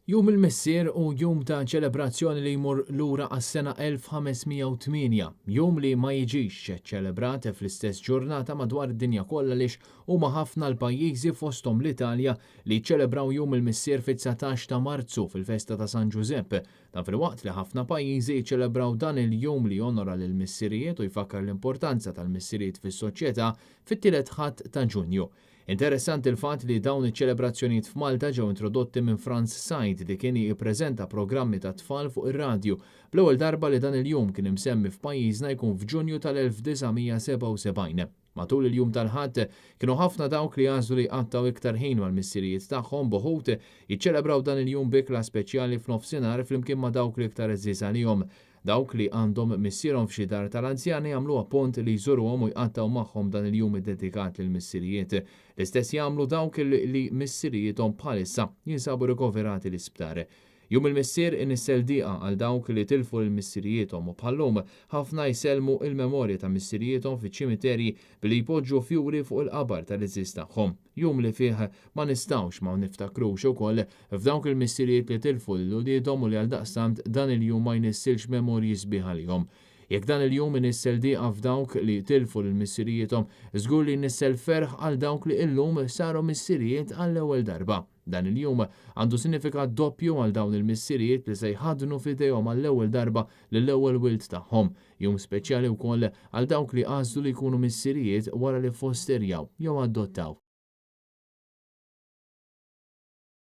Jum il-Missier hu jum ta' ċelebrazzjoni li jmur lura għas-sena 1508, jum li ma jiġix ċelebrat fl-istess ġurnata madwar id-dinja kollha għaliex huma ħafna l-pajjiżi fosthom l-Italja li jiċċelebraw Jum il-Missier fit-19 ta' Marzu fil-festa ta' San Ġużepp. Dan filwaqt li ħafna pajjiżi jiċċelebraw dan il-jum li jonora lill-missirijiet u jfakkar l-importanza tal-missirijiet fis-soċjetà fit-tielet Ħadd ta' Ġunju. Interessanti l-fatt li dawn iċ-ċelebrazzjonijiet f'Malta ġew introdotti minn Frans Said li kien jippreżenta programmi tat-tfal fuq ir-radju, bl-ewwel darba li dan il-jum kien imsemmi f'pajjiżna jkun f'Ġunju tal-1977. Matul il-jum tal-Ħadd, kienu ħafna dawk li għażlu li jqattgħu iktar ħin mal-missirijiet tagħhom b'uħud jiċċelebraw dan il-jum b'ikla speċjali f'nofsinhar flimkien ma' dawk l-iktar għeżież għalihom. Dawk li għandhom missierhom f'xi dar tal-anzjani jagħmluha punt li jżuruhom u jqattgħu magħhom dan il-jum iddedikat lill-missirijiet. L-istess jagħmlu dawk li missirijiethom bħalissa jinsabu rikoverati l-isptar. Jum il-Missier inissel dieqa għal dawk li tilfu lil missirijiethom u bħal-lum ħafna jsellmu il-memorja ta' missirijiethom fiċ-ċimiterji billi jpoġġu fjuri fuq il-qabar tal-għeżież tagħhom. Jum li fih ma nistgħux ma niftakrux ukoll f'dawk il-missirijiet li tilfu lil uliedhom u li għaldaqstant dan il-jum ma jnissilx memorji sbieħ għalihom. Jekk dan il-jum inissel dieqa f'dawk li tilfu lil missirijiethom, żgur li jnissel ferħ għal dawk li illum saru missirijiet għall-ewwel darba. Dan il-jum għandu sinifikat doppju għal dawn il-missirijiet li se jħaddnu f'idejhom għall-ewwel darba lill-ewwel wild tagħhom. Jum speċjali wkoll għal dawk li għażlu li jkunu missirijiet wara li ffosterjaw jew adottaw.